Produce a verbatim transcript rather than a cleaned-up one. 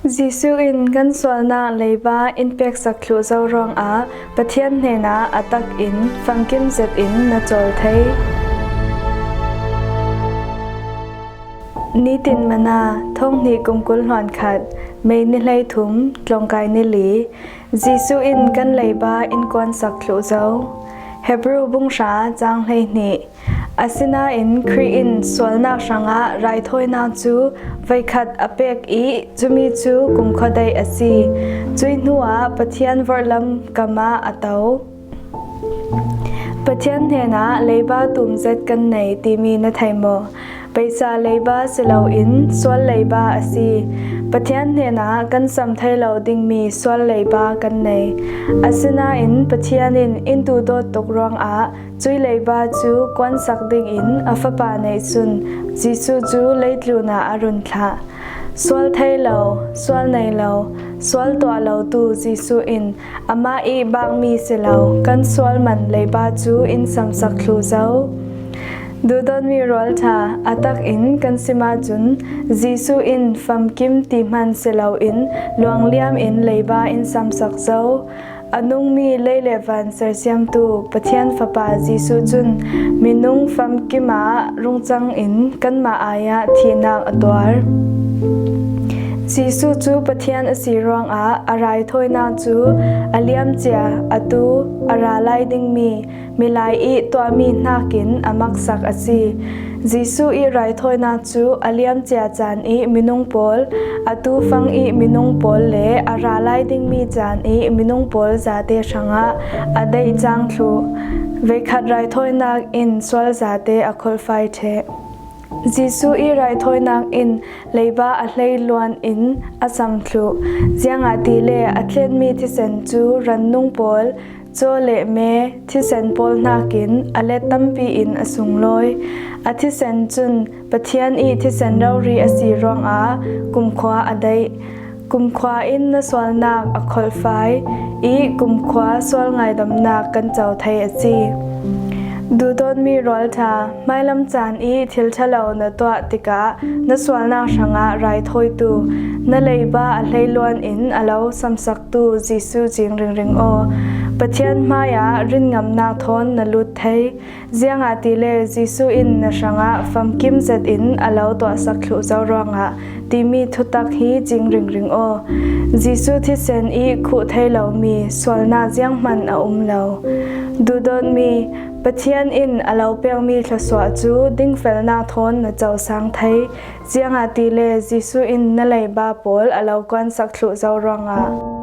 Jesuh in kan sualnak leiba in peksak thluh zo ruangah Pathian hnenah a takin famkim zetin na cawl thei. Nitin Mana, thonghnih kum kul hluan khat, May ni hleithum, tlawngkai ni li. Jesuh in kan leiba in kuansak thluh zo. Hebru bung hra, cang hleihnih. Asinain Khrih in sualnak hrangah raithawinak cu veikhat a pek i cumi cu kumkhua daih a si. Cuih hnuah Pathian vorhlam kamah a to. Pathian hnenah leiba tum zet kan nei timi na thei maw? Peisa leiba si loin sual leiba a si. Pathian hnenah kan sam thei lo dingmi sual leiba kan nei. Asinain Pathian in in duhdawt tuk ruangah cuih leiba cu kuansak dingin a Fapa neihsun Jesuh cu leitlun ah a run thlah. Sual thei lo, sual nei lo, sual tuah lotu Jesuh in amah i bakmi si lo kan sual man leiba cu in samsak thluh zo. Duhdawtmi rualṭha, a takin kan sim ahcun Jesuh in famkim ti hman si loin luangliam in leiba in samsak zo. A nungmi lei le van sersiamtu Pathian Fapa Jesuh cun minung famkim ah rung cang in kanmah ai ah thihnak a tuar. Jesuh cu Pathian a si ruangah a raithawinak cu a liamcia, atu a ra lai dingmi milai i tuahmi hnakin a maksak a si. Jesuh i raithawinak cu a liamcia caan i minung pawl, atu fang i minung pawl le a ra lai dingmi caan i minung pawl zate hrangah a daih cang thluh. Veikhat raithawinak in sual zate a kholhfai ṭheh. Jesuh i raithawinak in leiba a hlei luan in a sam thluh. Ziangahtile a thlenmi thisen cu rannung pawl, caw le me, thisen pawl hnakin a let tampi in a sunglawi. A thisen cun Pathian i thisen rori a si ruangah kumkhua a daih. Kumkhua in na sualnak a kholhfai i kumkhua sual ngaidamnak kan co thei a si. Duhdawtmi rualṭha, hmailam caan i thil ṭhalo na tuah tikah na sualnak hrangah raithawitu, na leiba a hlei luan in a lo samsaktu Jesuh cing ringring aw. Pathian hmaiah rinngamnak thawn na lut thei. Ziangahtile Jesuh in na hrangah famkim zetin a lo tuahsak thluh zo ruangah timi thutak hi cing ringring aw. Jesuh thisen i khuh thei lomi sualnak zianghman a um lo. Duhdawtmi, Pathian in a lo pekmi thluasuah cu dingfelnak thawn na cosang thei. Ziangahtile Jesuh in na leiba pawl a lo kuansak thluh zo ruangah